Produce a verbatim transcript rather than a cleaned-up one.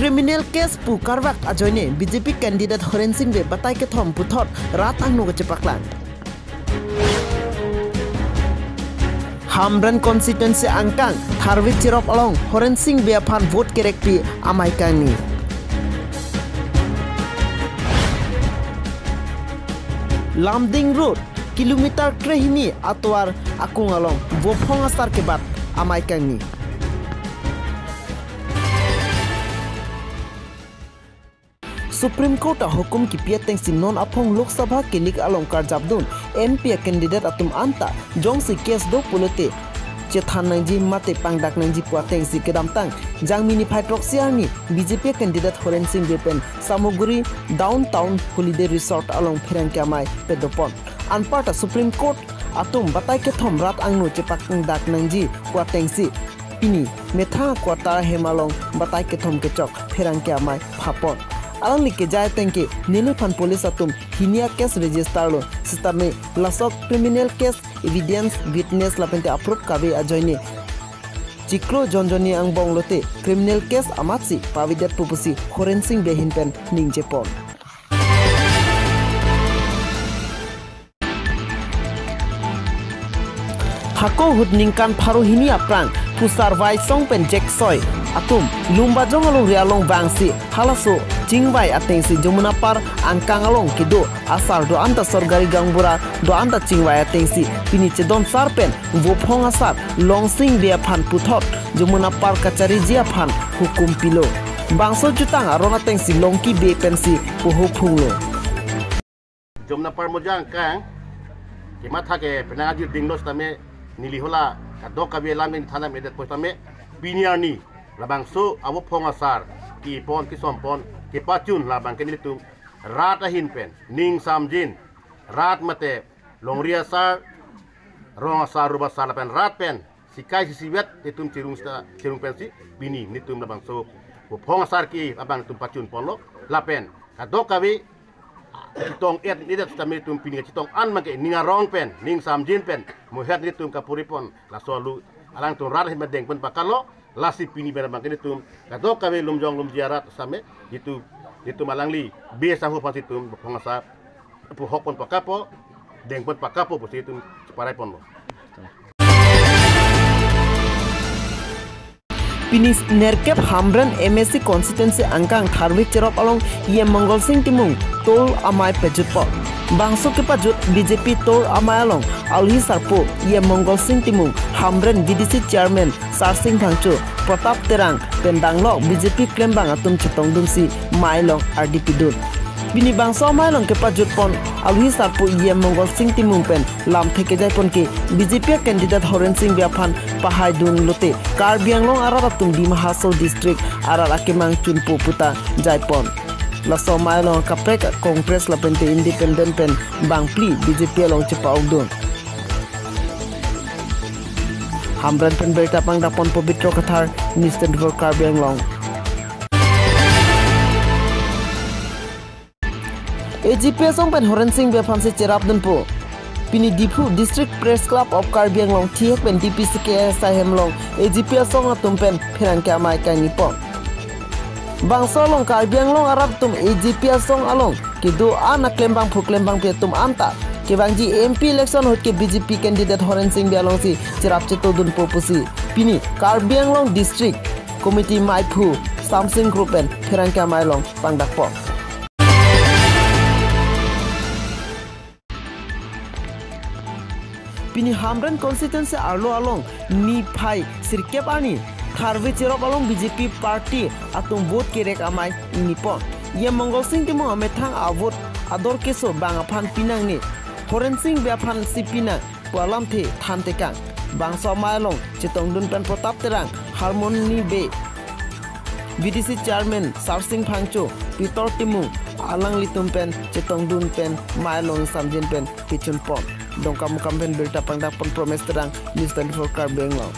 Criminal case pu karvak ajoine B J P candidate Horen Sing Bey batai kethom puthot rat angno kachepaklang. Hamren constituency angkang Tharve Cherop along Horen Sing Bey aphan vote kerekpi amei kangni. Lumding Road, kilometer krehini atovar akung along vophong asar kebat amei kangni. Supreme Court ahukum kipi atengsi non aphong Lok Sabha kelik along karjapdun M P a candidate atum anta jongsi case do pulote chethan nangji mate pangdak nangji pu atengsi kedamtang Jangmi niphai throksi arni B J P candidate Horen Sing Bey pen Samaguri Downtown Holiday Resort along pherangke amei padopon. Anparta Supreme Court atum batai kethom rat angno chepakdak nangji pu atengsi pini methang quarter ahem along batai kethom kechok pherangke amei phapon. Alangli kejai atengke neliphan police atum hini a case register lo sitame laso criminal case evidence, witness lapente a-proof kave ajoine chiklo jonjoni angbong lote criminal case amatsi pavidet pu pusi Horen Sing Bey ahin pen ningjepon. Hako ahut ningkan pharo hini aphrang Kusar Vaisong pen Jeksoi atum Lumbajong alongri along vangsi halaso chingvai atengsi Jamunapar angkang along kedo asar do-anta sorkari gaonbura do-anta chingvai atengsi pini chedon sar pen vophong asar Longsing Bey aphan puthot Jamunapar kachariji aphan hukum pilo. Bangso jutang aron atengsi Longki Bey pensi poho phunglo. Jamunapar Mojang angkang kematha ke penang ajir dinglo sitame neli hala kadokave alam neli than nangmedet pusitame pini arni labangso avophong asar kipon kisompon kepachun labang ke nelitum rat ahin pen ning samjin rat mate longri asar, rong asar, rup asar lapen rat pen sikai sisivet itum chirung sta chirung pensi pini nelitum labangso vophong asar ke abang itum pachun ponlo lapen kadokave chetong et nedet sitame itum pini chetong an abang ke ning arong pen ning samjin pen muhet nelitum kapuri pon laso alu alangtum rat ahin pen dengpon pakalo lasi pini pen abang ke nelitum kadokave Lumjong Lumji arat sitame itum itum alangli Bey asangho aphansi itum vophong asar pu hok pon pakapo, dengpon pakapo pusi itum cheparai ponlo. Pini nerkep Hamren M A C constituency angkang Tharve Cherop along E M Mongol Sing Timung tour amei pajutpon. Bangso kepajut B J P tour amei along alohi sarpo E M Mongol Sing Timung, Hamren V D C chairman Sarsing Phangcho, Pratap Terang pen danglok B J P klembang atum chetongdunsi mei along ardi pidun. Pini bangso amei along kepajutpon alohi sarpo E M Mongol Sing Timung pen lamthe kejaipon ke B J P candidate Horen Sing Bey aphan pahaidun lote Karbi Anglong arat atum Dima Hasao district arat akemang chunpo puta jaipon. Laso amei along kaprek Congress lapente independent pen bangphli B J P along chepa-okdun. Hamren pen birta pangdakpon Pobitro Kathar, News twenty-four Karbi Anglong. A G P asong pen Horen Sing Bey aphansi cherapdunpo. Pini Diphu District Press Club of Karbi Anglong thihek pen D P C K S I hem along A G P asong atum pen pherangke amei kangnipon. Bangso along Karbi Anglong arat atum A G P asong along kedo an aklembang phu klembangpi atum anta kevangji M P election ahut ke B J P candidate Horen Sing Bey alongsi cherap chetongdunpo pusi pini Karbi Anglong District Committee meiphu Samsing Kro pen pherangke amei along pangdakpon. Pini Hamren constituency arlo along niphai sirkep arni Tharve Cherop along B J P party atum vote kerek amei ingnipon. E M Mongol Sing Timung amethang a-vote ador keso bang aphan pinangne, Horen Sing Bey aphansi pinang pu alamthe thantekang. Bangso amei along chetongdun pen Pratap Terang, Harmoni Bey, V D C chairman Sarsing Phangcho, Pitor Timung, alanglitum pen chetongdun pen mei along samjin pen pichunpon. Dongkamukam pen birta pangdakpon Promes Terang, News twenty-four Karbi Anglong.